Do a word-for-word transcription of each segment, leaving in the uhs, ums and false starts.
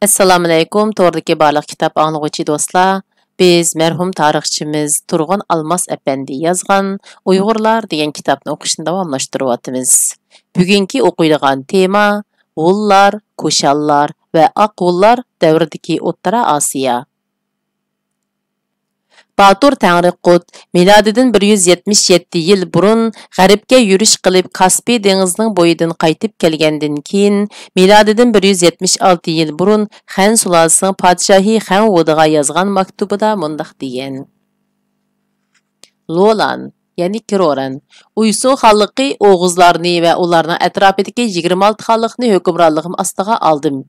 ئەسسالامۇئەلەيكۇم، توردىكى بارلىق كىتاب ئاڭلىغۇچى دوستلار. بىز مەرھۇم تارىخچىمىز تۇرغۇن ئالماس ئەپەندى يازغان ئۇيغۇرلار دېگەن كىتابنى ئوقۇشنى داۋاملاشتۇرۇۋاتىمىز. بۈگۈنكى ئوقۇيدىغان تېما ھونلار، كۇشانلار ۋە ئاق ھونلار دەۋرىدىكى ئوتتۇرا ئاسىيا. باتۇر تەڭرىقۇت مىلادىدىن بىر يۈز يەتمىش يەتتە يىل بۇرۇن غەربكە يۈرۈش قىلىپ، كاسپىي دېڭىزىنىڭ بويىدىن قايتىپ كەلگەندىن كېيىن، مىلادىدىن بىر يۈز يەتمىش ئالتە يىل بۇرۇن خەن سۇلالىسىنىڭ پادىشاھى خەن ۋۇدىغا يازغان ماكتۇبىدا مۇنداق دېگەن: لولان، يەنى كىروران، ئۇيسۇڭ خانلىقى ئوغۇزلارنى ۋە ئۇلارنىڭ ئەتراپىدىكى يىگىرمە ئالتە خانلىقنى ھۆكۈمرانلىقىم ئاستىغا ئالدىم.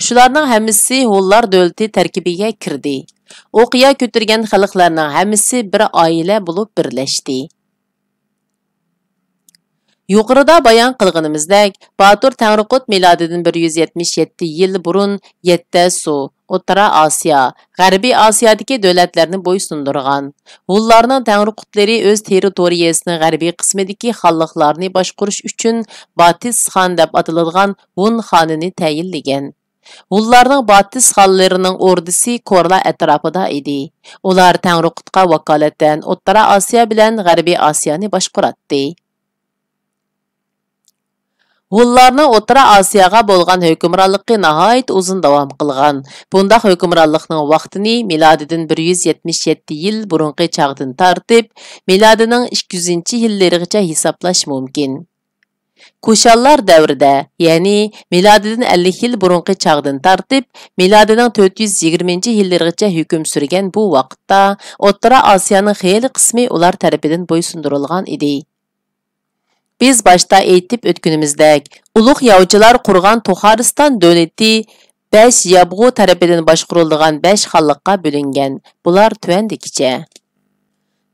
شۇلارنىڭ ھەممىسى ھونلار دۆلىتى تەركىبىگە كىردى. ئوقيا كۆتۈرگەن خەلقلەرنىڭ ھەممىسى بىر ئائىلە بولۇپ بىرلەشتى. يۇقىرىدا بايان قىلغىنىمىزدەك، باتۇر تەڭرىقۇت مىلادىدىن بىر يۈز يەتمىش يەتتە يىل بۇرۇن يەتتە سۇ، ئوتتۇرا ئاسىيا، غەربىي ئاسىيادىكى دۆلەتلەرنى بويسۇندۇرغان. ھونلارنىڭ تەڭرىقۇتلىرى ئۆز تېررىتورىيەسىنىڭ غەربىي قىسمىدىكى خانلىقلارنى باشقۇرۇش ئۈچۈن باتىس خان دەپ ئاتىلىدىغان ھون خانىنى تەيىنلىگەن. ھونلارنىڭ باتىس خانلىرىنىڭ ئوردىسى كورلا ئەتراپىدا ئىدى. ئۇلار تەڭرىقۇتقا ۋاكالىتەن ئوتتۇرا ئاسىيا بىلەن غەربىي ئاسىيانى باشقۇراتتى. ھونلارنىڭ ئوتتۇرا ئاسىياغا بولغان ھۆكۈمرانلىقى ناھايىتى ئۇزۇن داۋام قىلغان. بۇنداق ھۆكۈمرانلىقنىڭ ۋاقتىنى مىلادىدىن بىر يۈز يەتمىش يەتتە يىل بۇرۇنقى چاغدىن تارتىپ، مىلادىنىڭ ئىككى يۈزىنچى يىللىرىغىچە ھېسابلاش مۇمكىن. كۇشانلار دەۋرىدە، يەنى مىلادىدىن ئەللىك يىل بۇرۇنقى چاغدىن تارتىپ، مىلادىنىڭ تۆت يۈز يىگىرمىنچى يىللىرىغىچە ھۆكۈم سۈرگەن بۇ ۋاقىتتا، ئوتتۇرا ئاسىيانىڭ خېلى قىسمى ئۇلار تەرىپىدىن بويسۇندۇرۇلغان ئىدى. بىز باشتا ئېيتىپ ئۆتكىنىمىزدەك، ئۇلۇغ ياۋچىلار قۇرغان توخارىستان دۆلىتى بەش يابغۇ تەرىپىدىن باشقۇرۇلىدىغان بەش خانلىققا بۆلۈنگەن. بۇلار تۆۋەندىكىچە.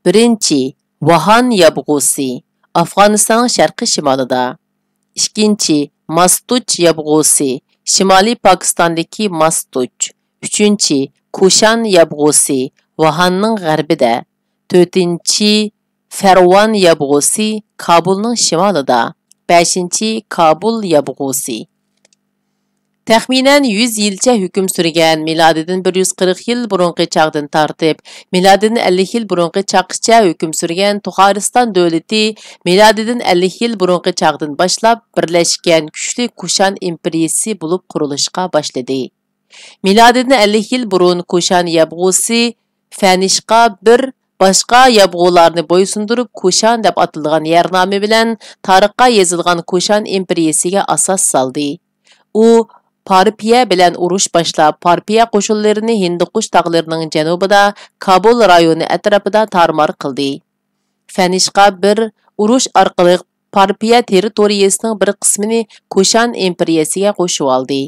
بىرىنچى، ۋاھان يابغۇسى، ئافغانىستاننىڭ شەرقىي شىمالىدا. ئىككىنچى، ماستۇچ يابغۇسى، شىمالىي پاكىستاندىكى ماستۇچ. ئۈچىنچى، كۇشان يابغۇسى، ۋاھاننىڭ غەربىدە. تۆتىنچى، فەرۋان يابغۇسى، كابۇلنىڭ شىمالىدا. بەشىنچى، كابۇل يابغۇسى. تەخمىنەن يۈز يىلچە ھۆكۈم سۈرگەن، مىلادىدىن بىر يۈز قىرىق يىل بۇرۇنقى چاغدىن تارتىپ، مىلادىدىن ئەللىك يىل بۇرۇنقى چاغقىچە ھۆكۈم سۈرگەن توخارىستان دۆلىتى مىلادىدىن ئەللىك يىل بۇرۇنقى چاغدىن باشلاپ بىرلەشكەن كۈچلۈك كۇشان ئىمپېرىيىسى بولۇپ قۇرۇلۇشقا باشلىدى. مىلادىدىن ئەللىك يىل بۇرۇن كۇشان يابغۇسى فەنىشقا بىر باشقا يابغۇلارنى بويسۇندۇرۇپ، كۇشان دەپ ئاتىلىدىغان يەر نامى بىلەن تارىخقا يېزىلغان كۇشان ئىمپېرىيىسىگە ئاساس سالدى. ئۇ پارپىيە بىلەن ئۇرۇش باشلاپ، پارپىيە قوشۇنلىرىنى ھىندىقۇش تاغلىرىنىڭ جەنۇبىدا، كابۇل رايونى ئەتراپىدا تارمار قىلدى. فەنىشقا بىر ئۇرۇش ئارقىلىق پارپىيە تېررىتورىيىسىنىڭ بىر قىسمىنى كۇشان ئىمپېرىيىسىگە قوشۇۋالدى.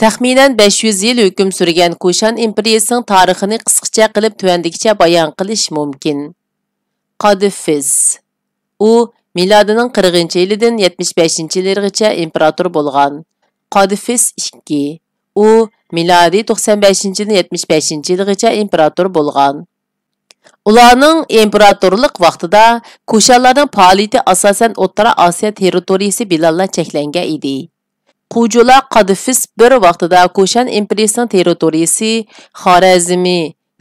تەخمىنەن بەش يۈز يىل ھۆكۈم سۈرگەن كۇشان ئىمپېرىيىسىنىڭ تارىخىنى قىسقىچە قىلىپ تۆۋەندىكىچە بايان قىلىش مۇمكىن. قادىفىس. ئۇ مىلادىنىڭ قىرىقىنچى يىلىدىن يەتمىش بەشىنچى يىللىرىغىچە ئىمپېراتور بولغان. قادىفىس ئىككى. ئۇ مىلادىي توقسان بەشىنچى يىلدىن يەتمىش بەشىنچى يىلغىچە ئىمپېراتور بولغان. ئۇلارنىڭ ئىمپېراتورلۇق ۋاقتىدا كۇشانلارنىڭ پائالىيىتى ئاساسەن ئوتتۇرا ئاسىيا تېررىتورىيىسى بىلەنلا چەكلەنگەن ئىدى. قۇجۇلا قادىفىس بىر ۋاقتىدا كۇشان ئىمپېرىيىسىنىڭ تېررىتورىيىسى خارەزمى،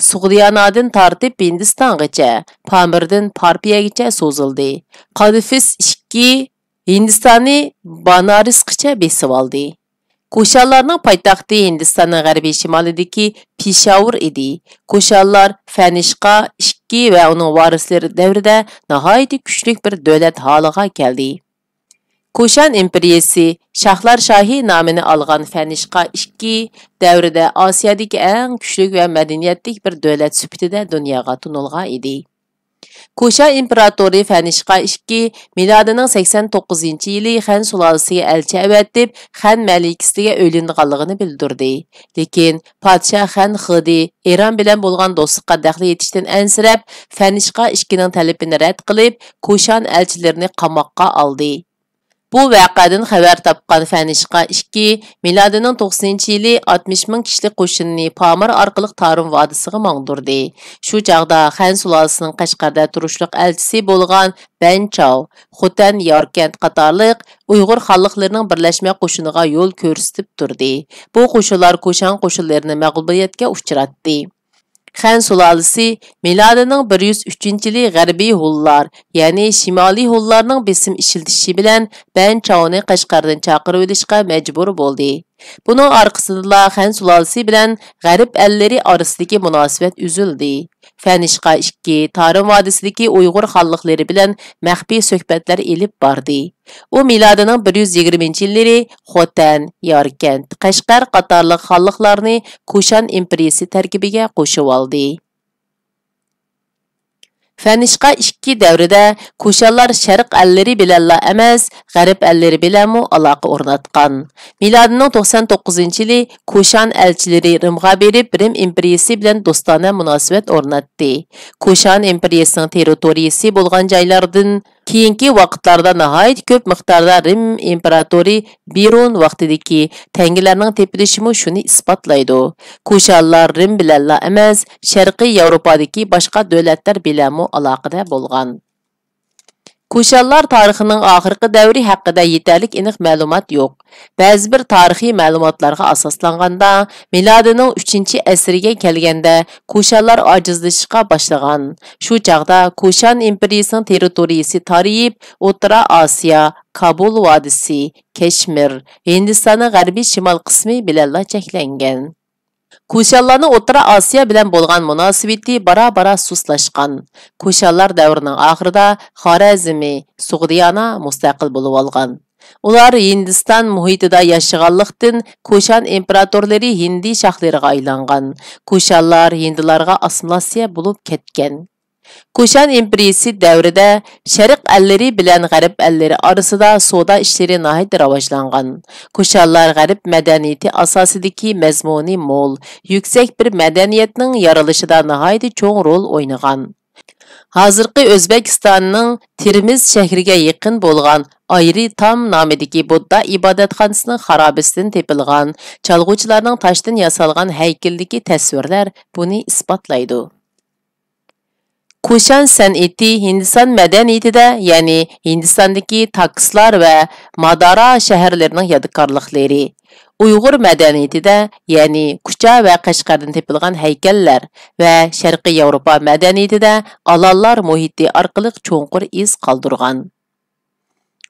سۇغدىيانادىن تارتىپ ھىندىستانغىچە، پامىردىن پارپىيەگىچە سوزۇلدى. قادىفىس ئىككى ھىندىستاننى بانارىسقىچە بېسىۋالدى. كۇشانلارنىڭ پايتەختى ھىندىستاننىڭ غەربىي شىمالىدىكى پېشاۋۇر ئىدى. كۇشانلار فەنىشقا ئىككى ۋە ئۇنىڭ ۋارىسلىرى دەۋرىدە ناھايىتى كۈچلۈك بىر دۆلەت ھالىغا كەلدى. كۇشان ئىمپېرىيىسى شاھلار شاھى نامىنى ئالغان فەنىشقا ئىككى دەۋرىدە ئاسىيادىكى ئەڭ كۈچلۈك ۋە مەدەنىيەتلىك بىر دۆلەت سۈپىتىدە دۇنياغا تونۇلغان ئىدى. كۇشان ئىمپېراتورى فەنىشقا ئىككى مىلادىنىڭ سەكسەن توققۇزىنچى يىلى خەن سۇلالىسىگە ئەلچى ئەۋەتىپ، خەن مەلىكىسىگە ئۆيلىنىدىغانلىقىنى بىلدۈردى. لېكىن پادىشاھ خەن خېدى ئىران بىلەن بولغان دوستلۇققا دەخلى يېتىشتىن ئەنسىرەپ، فەنىشقا ئىككىنىڭ تەلىپىنى رەت قىلىپ، كۇشان ئەلچىلىرىنى قاماققا ئالدى. بۇ ۋەقەدىن خەۋەر تاپقان فەنىشقا ئىككى مىلادىنىڭ توقسىنىنچى يىلى ئاتمىش مىڭ كىشىلىك قوشۇننى پامىر ئارقىلىق تارىم ۋادىسىغا ماڭدۇردى. شۇ چاغدا خەن سۇلالىسىنىڭ قەشقەردە تۇرۇشلۇق ئەلچىسى بولغان بەن چاۋ، خوتەن، ياركەنت قاتارلىق ئۇيغۇر خانلىقلىرىنىڭ بىرلەشمە قوشۇنىغا يول كۆرسىتىپ تۇردى. بۇ قوشۇنلار كۇشان قوشۇنلىرىنى مەغلۇبىيەتكە ئۇچراتتى. خەن سۇلالىسى مىلادىنىڭ بىر يۈز ئۈچىنچى يىلى غەربىي ھونلار، يەنى شىمالىي ھونلارنىڭ بېسىم ئىشلىتىشى بىلەن بەن چاۋنى قەشقەردىن چاقىرىۋېلىشقا مەجبۇر بولدى. بۇنىڭ ئارقىسىدىنلا خەن سۇلالىسى بىلەن غەرب ئەللىرى ئارىسىدىكى مۇناسىۋەت ئۈزۈلدى. فەنىشقا ئىككى تارىم ۋادىسىدىكى ئۇيغۇر خانلىقلىرى بىلەن مەخپىي سۆھبەتلەر ئېلىپ باردى. ئۇ مىلادىنىڭ بىر يۈز يىگىرمىنچى يىللىرى خوتەن، ياركەنت، قەشقەر قاتارلىق خانلىقلارنى كۇشان ئىمپېرىيىسى تەركىبىگە قوشۇۋالدى. فەنىشقا ئىككى دەۋرىدە كۇشانلار شەرق ئەللىرى بىلەنلا ئەمەس، غەرب ئەللىرى بىلەنمۇ ئالاقە ئورناتقان. مىلادىنىڭ توقسان توققۇزىنچى يىلى كۇشان ئەلچىلىرى رىمغا بېرىپ، رىم ئىمپېرىيىسى بىلەن دوستانە مۇناسىۋەت ئورناتتى. كۇشان ئىمپېرىيىسىنىڭ تېررىتورىيىسى بولغان جايلاردىن كېيىنكى ۋاقىتلاردا ناھايىتى كۆپ مىقداردا رىم ئىمپېراتورى بىرون ۋاقتىدىكى تەڭگىلەرنىڭ تېپىلىشىمۇ شۇنى ئىسپاتلايدۇ. كۇشانلار رىم بىلەنلا ئەمەس، شەرقىي ياۋروپادىكى باشقا دۆلەتلەر بىلەنمۇ ئالاقىدە بولغان. كۇشانلار تارىخىنىڭ ئاخىرقى دەۋرى ھەققىدە يېتەرلىك ئېنىق مەلۇمات يوق. بەزى بىر تارىخىي مەلۇماتلارغا ئاساسلانغاندا، مىلادىنىڭ ئۈچىنچى ئەسىرگە كەلگەندە كۇشانلار ئاجىزلىشىشقا باشلىغان. شۇ چاغدا كۇشان ئىمپېرىيىسىنىڭ تېررىتورىيىسى تارىيىپ، ئوتتۇرا ئاسىيا، كابۇل ۋادىسى، كەشمىر، ھىندىستاننىڭ غەربىي شىمال قىسمى بىلەنلا چەكلەنگەن. كۇشانلارنىڭ ئوتتۇرا ئاسىيا بىلەن بولغان مۇناسىۋىتى بارا-بارا سۇسلاشقان. كۇشانلار دەۋرىنىڭ ئاخىرىدا خارەزمى، سوغدىيانا مۇستەقىل بولۇۋالغان. ئۇلار ھىندىستان مۇھىتىدا ياشىغانلىقتىن، كۇشان ئىمپېراتورلىرى ھىندى شاھلىرىغا ئايلانغان. كۇشانلار ھىندىلارغا ئاسسىمىلياتسىيە بولۇپ كەتكەن. كۇشان ئىمپېرىيىسى دەۋرىدە شەرق ئەللىرى بىلەن غەرب ئەللىرى ئارىسىدا سودا ئىشلىرى ناھايىتى راۋاجلانغان. كۇشانلار غەرب مەدەنىيىتى ئاساسىدىكى مەزمۇنى مول، يۈكسەك بىر مەدەنىيەتنىڭ يارىلىشىدا ناھايىتى چوڭ رول ئوينىغان. ھازىرقى ئۆزبېكىستاننىڭ تېرمىز شەھىرىگە يېقىن بولغان ئايرى تام نامىدىكى بۇددا ئىبادەتخانىسىنىڭ خارابىسىدىن تېپىلغان چالغۇچىلارنىڭ تاشتىن ياسالغان ھەيكىلىدىكى تەسۋىرلەر بۇنى ئىسپاتلايدۇ. كۇشان سەنئىتى ھىندىستان مەدەنىيىتىدە، يەنى ھىندىستاندىكى تاكسلار ۋە مادارا شەھەرلىرىنىڭ يادىكارلىقلىرى، ئۇيغۇر مەدەنىيىتىدە، يەنى كۇچا ۋە قەشقەردىن تېپىلغان ھەيكەللەر ۋە شەرقىي ياۋروپا مەدەنىيىتىدە ئالانلار مۇھىتى ئارقىلىق چوڭقۇر ئىز قالدۇرغان.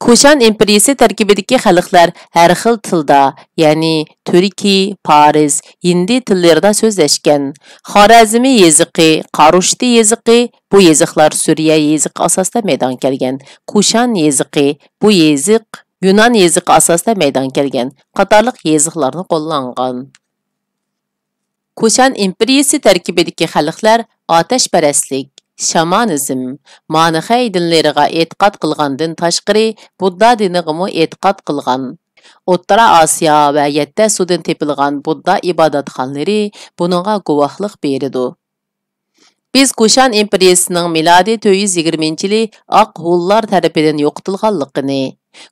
كۇشان ئىمپېرىيىسى تەركىبىدىكى خەلقلەر ھەر خىل تىلدا، يەنى تۈركىي، پارس، ھىندى تىللىرىدا سۆزلەشكەن. خارەزمى يېزىقى، قاروشتى يېزىقى، بۇ يېزىقلار سۈرىيە يېزىقى ئاساسىدا مەيدانغا كەلگەن. كۇشان يېزىقى، بۇ يېزىق يۇنان يېزىقى ئاساسىدا مەيدانغا كەلگەن، قاتارلىق يېزىقلارنى قوللانغان. كۇشان ئىمپېرىيىسى تەركىبىدىكى خەلقلەر ئاتەشپەرەسلىك، شامانىزم، مانىخەي دىنلىرىغا ئېتىقاد قىلغاندىن تاشقىرى، بۇددا دىنىغىمۇ ئېتىقاد قىلغان. ئوتتۇرا ئاسىيا ۋە يەتتە سۇدىن تېپىلغان بۇددا ئىبادەتخانىلىرى بۇنىڭغا گۇۋاھلىق بېرىدۇ. بىز كۇشان ئىمپېرىيىسىنىڭ مىلادىي تۆت يۈز يىگىرمىنچى يىلى ئاق ھونلار تەرىپىدىن يوقىتىلغانلىقىنى،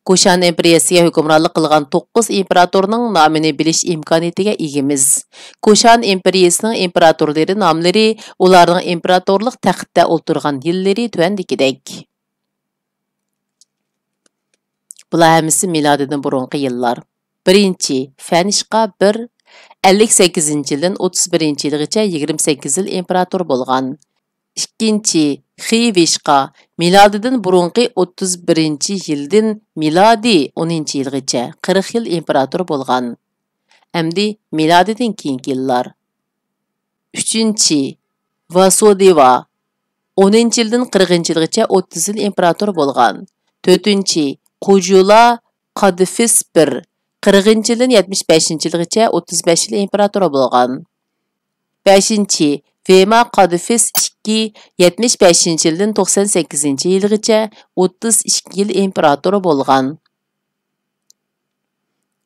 كۇشان ئىمپېرىيىسىگە ھۆكۈمرانلىق قىلغان توققۇز ئىمپېراتورنىڭ نامىنى بىلىش ئىمكانىيىتىگە ئىگىمىز. كۇشان ئىمپېرىيىسىنىڭ ئىمپېراتورلىرى ناملىرى، ئۇلارنىڭ ئىمپېراتورلۇق تەختتە ئولتۇرغان يىللىرى تۆۋەندىكىدەك. بۇلار ھەممىسى مىلادىدىن بۇرۇنقى يىللار. بىرىنچى، فەنىشقا بىر، ئەللىك سەككىزىنچى يىلدىن ئوتتۇز بىرىنچى يىلغىچە يىگىرمە سەككىز يىل ئىمپېراتور بولغان. ئىككىنچى، خىۋىشقا، مىلادىدىن بۇرۇنقى ئوتتۇز بىرىنچى يىلدىن مىلادىي ئونىنچى يىلغىچە قىرىق يىل ئىمپېراتور بولغان. ئەمدى مىلادىدىن كېيىنكى يىللار. ئۈچىنچى، ۋاسۇدېۋا، ئونىنچى يىلدىن قىرىقىنچى يىلغىچە ئوتتۇز يىل ئىمپېراتور بولغان. تۆتىنچى، قۇجۇلا قادفىس بىر، قىرىقىنچى يىلدىن يەتمىش بەشىنچى يىلغىچە ئوتتۇز بەش يىل ئىمپېراتور بولغان. بەشىنچى، ۋېما قادفىس ئىككى، يەتمىش بەشىنچى يىلدىن توقسان سەككىزىنچى يىلغىچە ئوتتۇز ئىككى يىل ئىمپېراتور بولغان.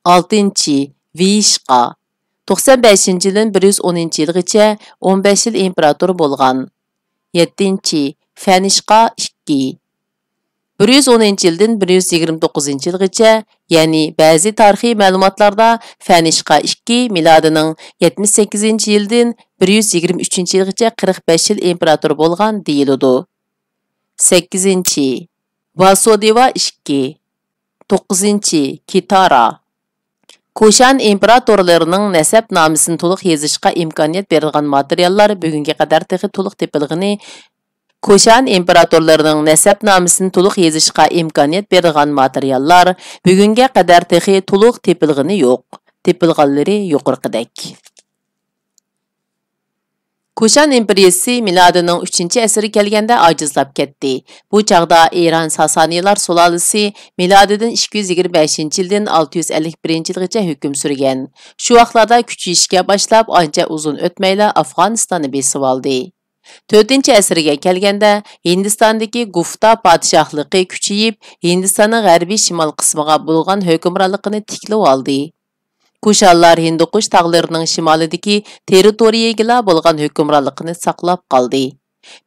ئالتىنچى، ۋېيىشقا، توقسان بەشىنچى يىلدىن بىر يۈز ئونىنچى يىلغىچە ئون بەش يىل ئىمپېراتور بولغان. يەتتىنچى، فەنىشقا ئىككى، بىر يۈز ئونىنچى يىلدىن بىر يۈز يىگىرمە توققۇزىنچى يىلغىچە، يەنى بەزى تارىخىي مەلۇماتلاردا فەنىشقا ئىككى مىلادىنىڭ يەتمىش سەككىزىنچى يىلدىن بىر يۈز يىگىرمە ئۈچىنچى يىلغىچە قىرىق بەش يىل ئىمپېراتور بولغان دېيىلىدۇ. سەككىزىنچى، ۋاسۇدېۋا ئىككى. توققۇزىنچى، كىتارا. كۇشان ئىمپېراتورلىرىنىڭ نەسەبنامىسىنى تولۇق يېزىشقا ئىمكانىيەت بېرىدىغان ماتېرىياللار بۈگۈنگە قەدەر تېخى تولۇق تېپىلغىنى، كۇشان ئىمپېراتورلىرىنىڭ نەسەبنامىسىنى تولۇق يېزىشقا ئىمكانىيەت بېرىدىغان ماتېرىياللار بۈگۈنگە قەدەر تېخى تولۇق تېپىلغىنى يوق. تېپىلغانلىرى يۇقىرىقىدەك. كۇشان ئىمپېرىيىسى مىلادىنىڭ ئۈچىنچى ئەسىرگە كەلگەندە ئاجىزلاپ كەتتى. بۇ چاغدا ئىران ساسانىيلار سۇلالىسى مىلادىدىن ئىككى يۈز يىگىرمە بەشىنچى يىلدىن ئالتە يۈز ئەللىك بىرىنچى يىلغىچە ھۆكۈم سۈرگەن. شۇ ۋاقىتلاردا كۈچىيىشكە باشلاپ، ئانچە ئۇزۇن ئۆتمەيلا ئافغانىستاننى بېسىۋالدى. تۆتىنچى ئەسىرگە كەلگەندە، ھىندىستاندىكى گۇفتا پادىشاھلىقى كۈچىيىپ، ھىندىستاننىڭ غەربىي شىمال قىسمىغا بولغان ھۆكۈمرانلىقىنى تىكلىۋالدى. كۇشانلار ھىندىقۇش تاغلىرىنىڭ شىمالىدىكى تېررىتورىيىگىلا بولغان ھۆكۈمرانلىقىنى ساقلاپ قالدى.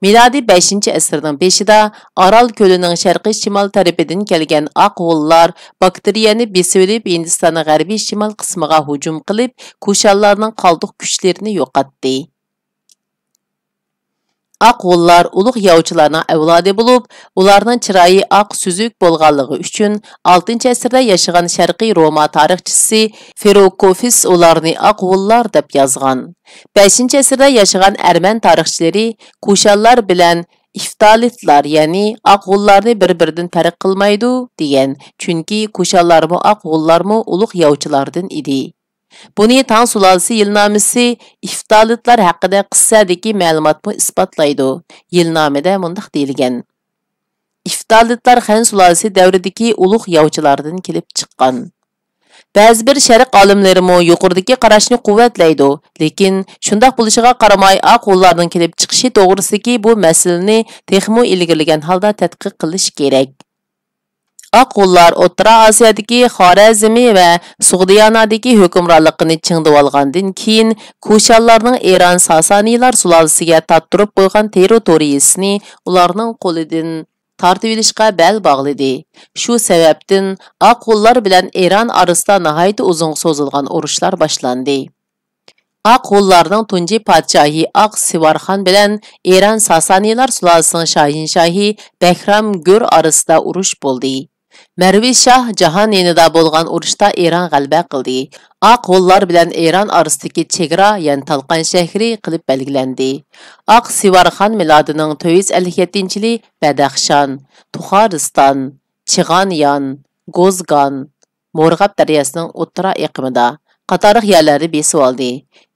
مىلادىي بەشىنچى ئەسىرنىڭ بېشىدا ئارال كۆلىنىڭ شەرقىي شىمال تەرىپىدىن كەلگەن ئاق ھونلار باكتىرىيەنى بېسىۋېلىپ، ھىندىستاننىڭ غەربىي شىمال قىسمىغا ھۇجۇم قىلىپ، كۇشانلارنىڭ قالدۇق كۈچلىرىنى يوقاتتى. ئاق ھونلار ئۇلۇغ ياۋچىلارنىڭ ئەۋلادى بولۇپ، ئۇلارنىڭ چىرايى ئاق سۈزۈك بولغانلىقى ئۈچۈن، ئالتىنچى ئەسىردە ياشىغان شەرقىي روما تارىخچىسى فېروكوفىس ئۇلارنى ئاق ھونلار دەپ يازغان. بەشىنچى ئەسىردە ياشىغان ئەرمەن تارىخچىلىرى كۇشانلار بىلەن ئىفتالىتلار، يەنى ئاق ھونلارنى بىر-بىرىدىن پەرق قىلمايدۇ، دېگەن. چۈنكى كۇشانلارمۇ، ئاق ھونلارمۇ ئۇلۇغ ياۋچىلاردىن ئىدى. بۇنى تاڭ سۇلالىسى يىلنامىسى ئىفتالىتلار ھەققىدە قىسسەدىكى مەلۇماتمۇ ئىسپاتلايدۇ. يىلنامىدە مۇنداق دېيىلگەن: ئىفتالىتلار خەن سۇلالىسى دەۋرىدىكى ئۇلۇغ ياۋچىلاردىن كېلىپ چىققان. بەزى بىر شەرق ئالىملىرىمۇ يۇقىرىدىكى قاراشنى قۇۋۋەتلەيدۇ، لېكىن شۇنداق بولۇشىغا قارىماي، ئاق ھونلاردىن كېلىپ چىقىشى توغرىسىدىكى بۇ مەسىلىنى تېخىمۇ ئىلگىرىلىگەن ھالدا تەتقىق قىلىش كېرەك. ئاق ھونلار ئوتتۇرا ئاسىيادىكى خارەزمى ۋە سۇغدىيانادىكى ھۆكۈمرانلىقىنى چىڭدىۋالغاندىن كېيىن، كۇشانلارنىڭ ئىران ساسانىيلار سۇلالىسىگە تارتتۇرۇپ قويغان تېررىتورىيىسىنى ئۇلارنىڭ قولىدىن تارتىۋېلىشقا بەل باغلىدى. شۇ سەۋەبتىن ئاق ھونلار بىلەن ئىران ئارىسىدا ناھايىتى ئۇزۇنغا سوزۇلغان ئۇرۇشلار باشلاندى. ئاق ھونلارنىڭ تۇنجى پادىشاھى ئاق سىۋارخان بىلەن ئىران ساسانىيلار سۇلالىسىنىڭ شاھىنشاھى بەھرام گۆر ئارىسىدا ئۇرۇش بولدى. مەرۋى شاھ جاھان يېنىدا بولغان ئۇرۇشتا ئىران غەلىبە قىلدى. ئاق ھونلار بىلەن ئىران ئارىسىدىكى چېگرا يەنى تالقان شەھىرى قىلىپ بەلگىلەندى. ئاق سىۋارخان مىلادىنىڭ تۆت يۈز ئەللىك يەتتىنچى يىلى بەدەخشان، تۇخارىستان، چىغانيان، گوزگان، مورغاب دەرياسىنىڭ ئوتتۇرا ئېقىمىدا قاتارلىق يەرلەرنى بېسىۋالدى.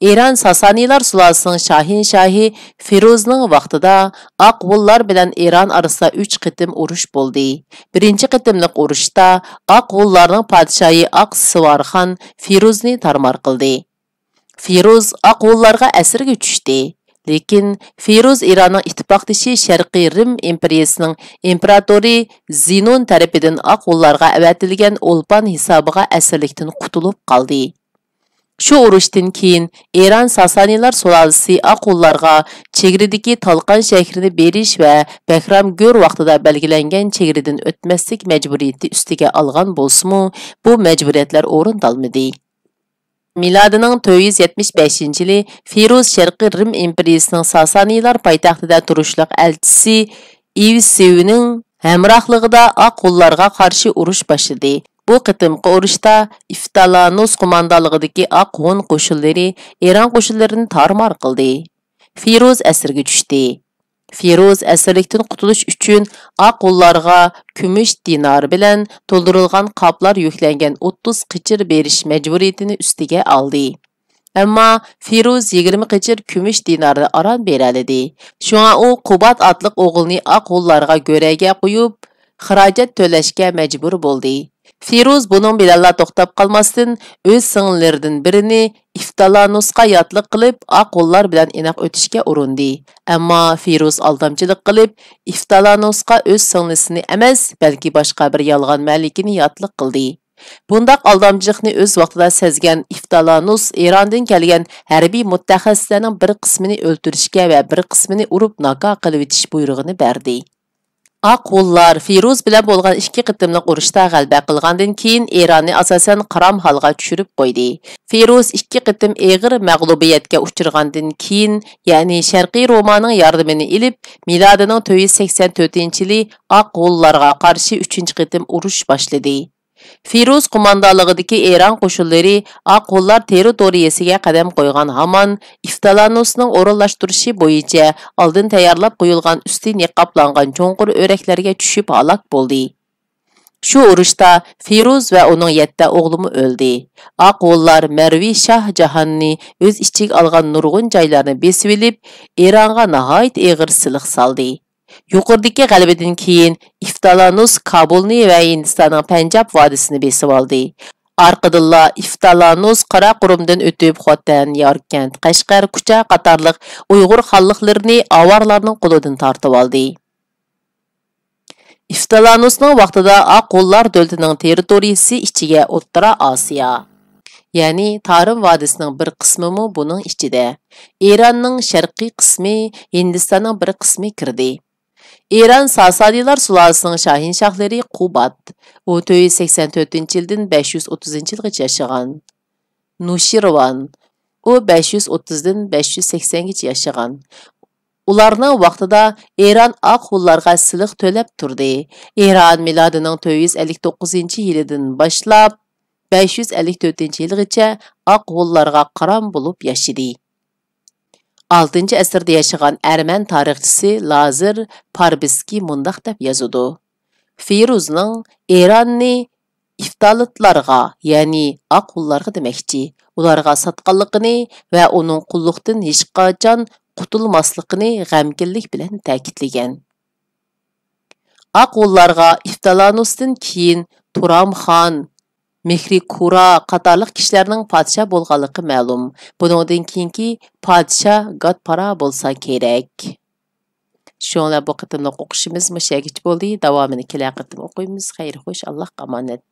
ئىران ساسانىيلار سۇلالىسىنىڭ شاھىنشاھى فىروزنىڭ ۋاقتىدا ئاق ھونلار بىلەن ئىران ئارىسىدا ئۈچ قېتىم ئۇرۇش بولدى. بىرىنچى قېتىملىق ئۇرۇشتا ئاق ھونلارنىڭ پادىشاھى ئاق سىۋارخان فىروزنى تارمار قىلدى. فىروز ئاق ھونلارغا ئەسىرگە چۈشتى. لېكىن فىروز ئىراننىڭ ئىتتىپاقدىشى شەرقىي رىم ئىمپېرىيىسىنىڭ ئىمپېراتورى زىنون تەرىپىدىن ئاق ھونلارغا ئەۋەتىلگەن ئولپان ھېسابىغا ئەسىرلىكتىن قۇتۇلۇپ قالدى. شۇ ئۇرۇشتىن كېيىن ئىران ساسانىيلار سۇلالىسى ئاق ھونلارغا چېگرىدىكى تالقان شەھىرىنى بېرىش ۋە بەھرام گۆر ۋاقتىدا بەلگىلەنگەن چېگرىدىن ئۆتمەسلىك مەجبۇرىيىتى ئۈستىگە ئالغان بولسىمۇ، بۇ مەجبۇرىيەتلەر ئورۇندالمىدى. مىلادىنىڭ تۆت يۈز يەتمىش بەشىنچى يىلى فىروز شەرقىي رىم ئىمپېرىيىسىنىڭ ساسانىيلار پايتەختىدا تۇرۇشلۇق ئەلچىسى ئىۋسىۋنىڭ ھەمراھلىقىدا ئاق ھونلارغا قارشى ئۇرۇش باشلىدى. بۇ قېتىمقى ئۇرۇشتا ئىفتالانۇس قوماندانلىقىدىكى ئاق ھون قوشۇنلىرى ئىران قوشۇنلىرىنى تارمار قىلدى. فىروز ئەسىرگە چۈشتى. فىروز ئەسىرلىكتىن قۇتۇلۇش ئۈچۈن ئاق ھونلارغا كۈمۈش دىنار بىلەن تولدۇرۇلغان قاپلار يۈكلەنگەن ئوتتۇز قېچىر بېرىش مەجبۇرىيىتىنى ئۈستىگە ئالدى. ئەمما فىروز يىگىرمە قېچىر كۈمۈش دىنارنى ئاران بېرەلىدى. شۇڭا ئۇ قۇباد ئاتلىق ئوغلىنى ئاق ھونلارغا گۆرەگە قويۇپ، خىراجەت تۆلەشكە مەجبۇر بولدى. فىروز بۇنىڭ بىلەنلا توختاپ قالماستىن، ئۆز سىڭىللىرىدىن بىرىنى ئىفتالانۇسقا ياتلىق قىلىپ، ئاق ھونلار بىلەن ئىناق ئۆتۈشكە ئۇرۇندى. ئەمما فىروز ئالدامچىلىق قىلىپ، ئىفتالانۇسقا ئۆز سىڭلىسىنى ئەمەس، بەلكى باشقا بىر يالغان مەلىكىنى ياتلىق قىلدى. بۇنداق ئالدامچىلىقنى ئۆز ۋاقتىدا سەزگەن ئىفتالانۇس ئىراندىن كەلگەن ھەربىي مۇتەخەسسىسلەرنىڭ بىر قىسمىنى ئۆلتۈرۈشكە ۋە بىر قىسمىنى ئۇرۇپ ناكا قىلىۋېتىش بۇيرۇغىنى بەردى. ئاق ھونلار فىروز بىلەن بولغان ئىككى قېتىملىق ئۇرۇشتا غەلىبە قىلغاندىن كېيىن، ئىراننى ئاساسەن قىرام ھالغا چۈشۈرۈپ قويدى. فىروز ئىككى قېتىم ئېغىر مەغلۇبىيەتكە ئۇچرىغاندىن كېيىن، يەنى شەرقىي رومانىڭ ياردىمىنى ئېلىپ، مىلادىنىڭ تۆت يۈز سەكسەن تۆتىنچى يىلى ئاق ھونلارغا قارشى ئۈچىنچى قېتىم ئۇرۇش باشلىدى. فىروز قوماندانلىقىدىكى ئىران قوشۇنلىرى ئاق ھونلار تېررىتورىيىسىگە قەدەم قويغان ھامان، ئىفتالانۇسنىڭ ئورۇنلاشتۇرۇشى بويىچە ئالدىن تەييارلاپ قويۇلغان ئۈستى نىقابلانغان چوڭقۇر ئۆرەكلەرگە چۈشۈپ ھالاك بولدى. شۇ ئۇرۇشتا فىروز ۋە ئۇنىڭ يەتتە ئوغلىمۇ ئۆلدى. ئاق ھونلار مەرۋى شاھ جاھاننى ئۆز ئىچىگە ئالغان نۇرغۇن جايلارنى بېسىۋېلىپ، ئىرانغا ناھايىتى ئېغىر سىلىق سالدى. يۇقىرىدىكى غەلىبىدىن كېيىن ئىفتالانۇس كابۇلنى ۋە ھىندىستاننىڭ پەنجاب ۋادىسىنى بېسىۋالدى. ئارقىدىنلا ئىفتالانۇس قاراقۇرۇمدىن ئۆتۈپ، خوتەن، ياركەنت، قەشقەر، كۇچا قاتارلىق ئۇيغۇر خانلىقلىرىنى ئاۋارلارنىڭ قولىدىن تارتىۋالدى. ئىفتالانۇسنىڭ ۋاقتىدا ئاق ھونلار دۆلىتىنىڭ تېررىتورىيىسى ئىچىگە ئوتتۇرا ئاسىيا، يەنى تارىم ۋادىسىنىڭ بىر قىسمىمۇ بۇنىڭ ئىچىدە، ئىراننىڭ شەرقىي قىسمى، ھىندىستاننىڭ بىر قىسمى كىردى. ئىران ساسانىيلار سۇلالىسىنىڭ شاھىنشاھلىرى قۇباد، ئۇ تۆت يۈز سەكسەن تۆتىنچى يىلدىن بەش يۈز ئوتتۇزىنچى يىلغىچە ياشىغان. نۇشىرۋان، ئۇ بەش يۈز ئوتتۇزدىن بەش يۈز سەكسەنگىچە ياشىغان. ئۇلارنىڭ ۋاقتىدا ئىران ئاق ھونلارغا سىلىق تۆلەپ تۇردى. ئىران مىلادىنىڭ تۆت يۈز ئەللىك توققۇزىنچى يىلىدىن باشلاپ، بەش يۈز ئەللىك تۆتىنچى يىلغىچە ئاق ھونلارغا قىرام بولۇپ ياشىدى. ئالتىنچى ئەسىردە ياشىغان ئەرمەن تارىخچىسى لازېر پاربىسكىي مۇنداق دەپ يازىدۇ: فىروزنىڭ ئىراننى ئىفتالىتلارغا، يەنى ئاق ھونلارغا دېمەكچى، ئۇلارغا ساتقانلىقىنى ۋە ئۇنىڭ قۇللۇقتىن ھېچقاچان قۇتۇلماسلىقىنى غەمكىنلىك بىلەن تەكىتلىگەن. ئاق ھونلارغا ئىفتالانۇستىن كېيىن تۇرام خان، مېھرى كۇرا قاتارلىق كىشىلەرنىڭ پادىشاھ بولغانلىقى مەلۇم. بۇنىڭدىن كېيىنكى پادىشاھ گاتپارا بولسا كېرەك. شۇنىڭ بىلەن بۇ قېتىملىق ئوقۇشىمىز مۇشۇ يەرگىچە بولدى. داۋامىنى كېلەر قېتىم ئوقۇيمىز. خەير خوش، ئاللاھقا ئامانەت.